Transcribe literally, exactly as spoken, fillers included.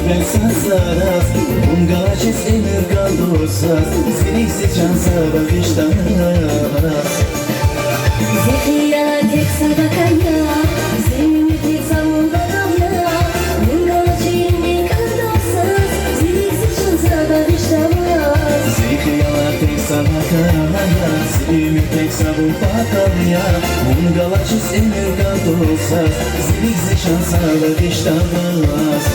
Бес сад сараз, вун галачиз уьмуьр кӀанзава, зи рикӀ, зи чан са багъишламаз. Зи хиялар тек са ватан я, зи уьмуьр тек са вун патал я, вун галачиз уьмуьр кӀанзава, зи рикӀ, зи чан са багъишламаз. Зи хиялар тек са ватан я, зи уьмуьр тек са вун патал я, вун галачиз уьмуьр кӀанзава, зи рикӀ, зи чан са багъишламаз.